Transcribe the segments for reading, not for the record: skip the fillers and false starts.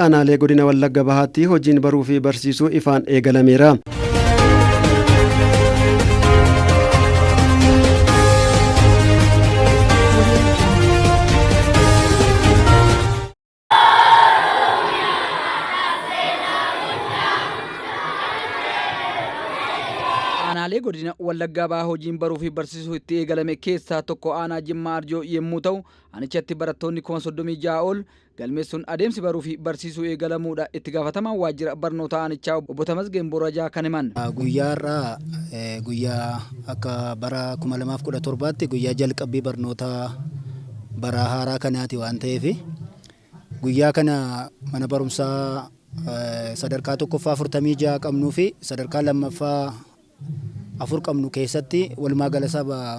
Aanaalee godina Wallagga Bahaatti hojiin baruu fi barsiisuu ifaan eegalameera. Aanaalee godina Wallaggaa Bahaa hojiin baruu fi barsiisuu itti eegalame keessaa tokko aanaa Jimmaa Arjoo yommuu ta'u, aanichatti barattoonni 36,000 ol galmeessuun adeemsi baruu fi barsiisuu eegalamuudha itti gaafatamaan waajjira barnoota aanichaa obbo Tamasgeen Borajaa kan himan. Guyyaa har'aa guyyaa akka bara 2017tti guyyaa jalqabbii barnoota bara haaraa kanaati waan ta'eef, guyyaa kana mana barumsaa sadarkaa tokkoffaa 46 qabnuu fi sadarkaa lammaffaa 4 qabnu keessatti, walumaa gala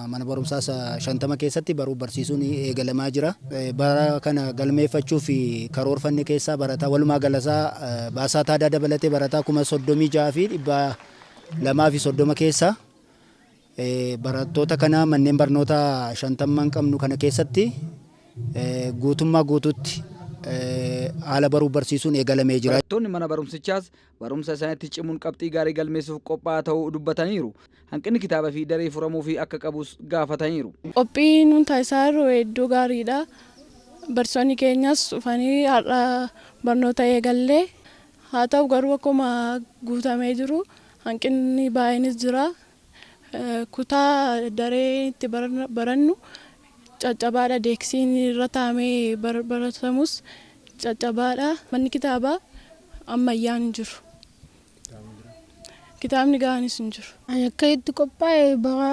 mana barumsaa 50 keessatti baruu barsiisuun eegalamaa jira. Bara kana galmeeffachuuf karoorfanne keessaa barataa walumaa galasaa baasaa taadaa dabalatee barataa 36,230 keessa, barattoota kana manneen barnoota 50 qabnu kana keessatti guutummaa guutuutti haala baruu barsiisuun eegalamee jira. Barattoonni mana barumsichaas barumsa isaaniitti cimuun qabxii gaarii galmeessuuf qophaa'aa ta'uu dubbataniiru. Hanqinni kitaaba fi daree furamuu fi akka qabus gaafataniiru. Qophii nuun taasisaa jirru hedduu gaariidha. Barsiisonni keenyas dhufanii har'a barnoota eegallee, haa ta'u garuu akkuma guutamee jiru hanqinni baay'eenis jira. Kutaa daree itti barannu caccabaadha. Deeksiin irra taa'amee baratamus caccabaadha. Manni kitaabaa ammayyaan hin jiru. Kitaabni gahaanis hin jiru. Ani akka itti qophaa'e bara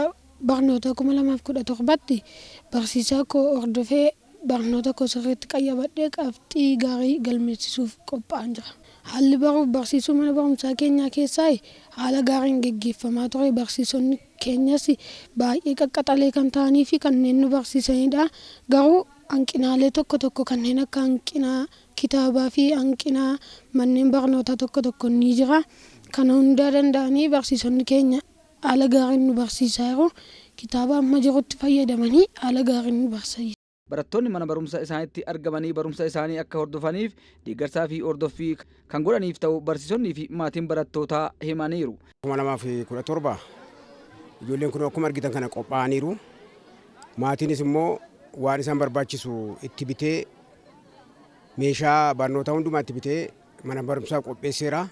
barnoota 2017tti barsiisaa koo hordofee barnoota koo sirriitti qayyabadhee qabxii gaarii galmeessisuuf qophaa'an jira. Haalli baruuf barsiisuu mana barumsaa keenyaa keessaa haala gaariin geggeeffamaa ture. Barsiisonni keenyas baay'ee qaqqaxalee kan ta'anii fi kanneen nu barsiisanidha. Garuu hanqinaalee tokko tokko kanneen akka hanqina kitaabaa fi hanqina manneen barnootaa tokko tokko ni jira. Kana hundaa danda'anii barsiisonni keenya haala gaariin nu barsiisaa jiru. Kitaaba amma jirutti fayyadamanii haala gaariin nu barsiisu. Barattoonni mana barumsa isaaniitti argamanii barumsa isaanii akka hordofaniif deeggarsaa fi hordoffii kan godhaniif ta'u barsiisonnii fi maatiin barattootaa himaniiru. 2017 ijoolleen kun akkuma argitan kana qophaa'aniiru. Maatiinis immoo waan isaan barbaachisu itti bitee, meeshaa barnootaa hundumaa itti bitee mana barumsaa qopheesseera.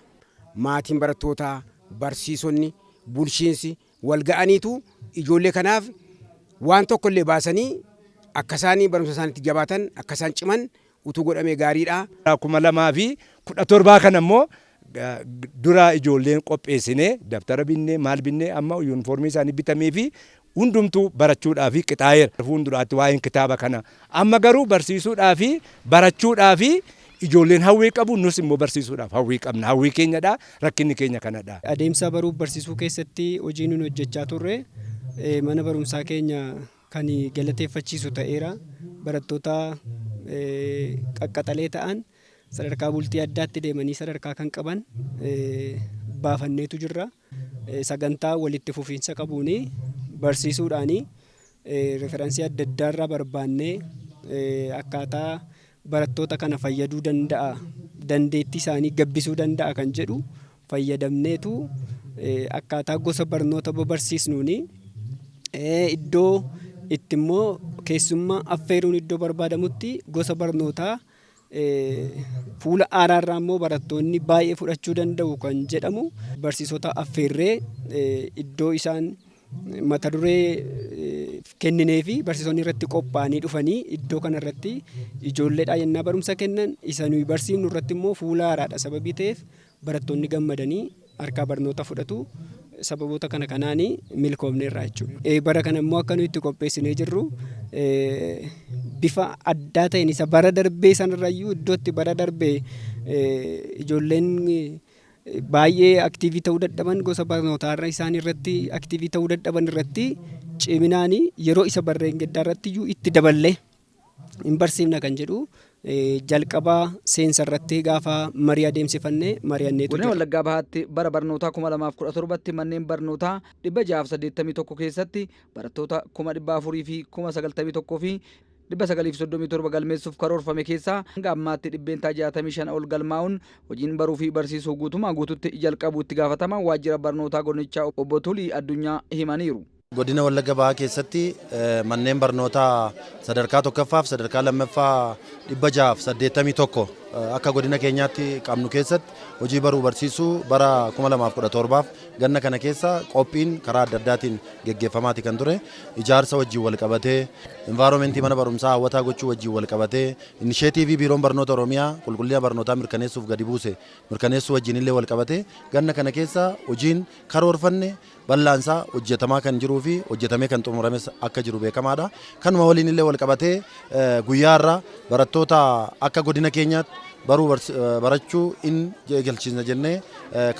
Maatiin barattootaa, barsiisonni, bulchiinsi wal ga'aniitu ijoollee kanaaf waan tokko illee baasanii akka isaan barumsa isaaniitti jabaatan, akka isaan ciman utuu godhamee gaariidha. 2017 kana immoo dura ijoolleen qopheessinee, dabtara binnee, maal binnee, amma yuunifoormii isaanii bitamee fi hundumtuu barachuudhaaf qixaa'eera. Fuulduraatti waa'een kitaaba kana amma garuu barsiisuudhaa fi barachuudhaa fi ijoolleen hawwii qabu, nus immoo barsiisuudhaaf hawwii qabna. Hawwii keenyadha, rakkinni keenya kanadha. Adeemsa baruuf barsiisuu keessatti hojii nuyi hojjechaa turre mana barumsaa keenya kan galateeffachiisu ta'eera. Barattoota qaqqaxalee ta'an, sadarkaa bultii addaatti deemanii sadarkaa kan qaban baafanneetu jirra. Sagantaa walitti fufiinsa qabuun barsiisuudhaan, reference adda addaarraa barbaannee, akkaataa barattoota kana fayyaduu danda'a, dandeettii isaanii gabbisuu danda'a kan jedhu fayyadamneetu, akkaataa gosa barnoota barsiisnuuni, iddoo itti immoo keessummaa affeeruun iddoo barbaadamutti, gosa barnootaa fuula haaraarraa immoo barattoonni baay'ee fudhachuu danda'u kan jedhamu barsiisota affeerree, iddoo isaan mata duree kenninee fi barsiisonni irratti qophaa'anii dhufanii iddoo kana irratti ijoolleedhaa yennaa barumsa kennan, isa nuyi barsiifnu irratti immoo fuula haaraadha sababii ta'eef barattoonni gammadanii harkaa barnoota fudhatu. Sababoota kana kanaanii milkoomneerra jechuudha. Bara kana immoo akka nuyi itti qopheessinee jirru bifa addaa ta'een isa bara darbee sanarrayyuu, iddootti bara darbee ijoolleen baay'ee active ta'uu dadhaban, gosa barnootaarra isaan irratti active ta'uu dadhaban irratti ciminaanii, yeroo isa barreen gaddaa irratti iyyuu itti daballee hin barsiifna kan jedhu jalqabaa seensa irratti gaafa marii adeemsifanne mari'anneetu Godina jira. Wallaggaa Bahaatti bara barnootaa 2017tti manneen barnootaa 681 keessatti barattoota 491,091 937 galmeessuuf karoorfame keessaa hanga ammaatti 65% ol galmaa'uun hojiin baruu fi barsiisuu guutumaa guututti jalqabuu itti gaafatamaa waajjira barnootaa godinichaa obbo Tulii Addunyaa himaniiru. Godina Wallagga Bahaa keessatti manneen barnootaa sadarkaa tokkoffaaf sadarkaa lammaffaa 681 akka godina keenyaatti qabnu keessatti hojii baruu barsiisuu bara 2017 ganna kana keessa qophiin karaa adda addaatiin geggeeffamaati kan ture. Ijaarsa wajjin wal qabatee, environmentii mana barumsaa hawwataa gochuu wajjin wal qabatee, inisheetiivii Biiroon Barnoota Oromiyaa qulqullina barnootaa mirkaneessuuf gadi buuse mirkaneessuu wajjin illee wal qabatee ganna kana keessa hojiin karoorfanne bal'aansaa hojjetamaa kan jiruu fi hojjetamee kan xumurames akka jiru beekamaadha. Kanuma waliin illee wal qabatee guyyaa irraa barattoota akka godina keenyaatti baruu barachuu in eegalchiisna jennee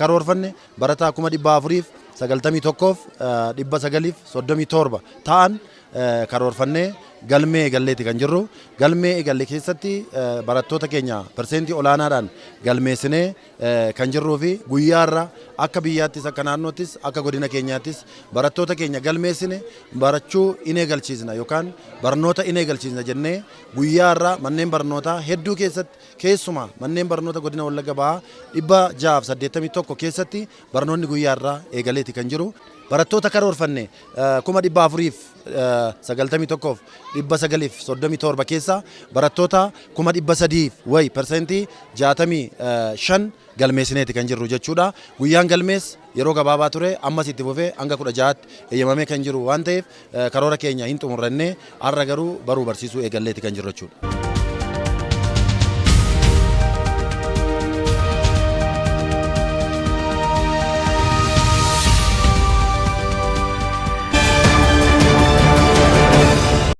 karoorfanne barataa 491,937 ta'an karoorfannee galmee eegalleeti kan jirru. Galmee eegalle keessatti barattoota keenya persentii olaanaadhaan galmeessinee kan jirruu fi guyyaa irraa akka biyyaattis, akka naannoottis, akka godina keenyaattis barattoota keenya galmeessine barachuu in eegalchiisna yookaan barnoota in eegalchiisna jennee guyyaa irraa manneen barnootaa hedduu keessatti, keessumaa manneen barnoota godina Wallagga Bahaa 681 keessatti barnoonni guyyaa irraa eegaleeti kan jiru. Barattoota karoorfanne 491,937 keessaa barattoota 300,000 wayi 65% galmeessineeti kan jirru jechuudha. Guyyaan galmees yeroo gabaabaa ture, ammas itti fufee hanga 16tti eeyyamamee kan jiru waan ta'eef karoora keenya hin xumurrannee, har'a garuu baruu barsiisuu eegalleeti kan jirru jechuudha.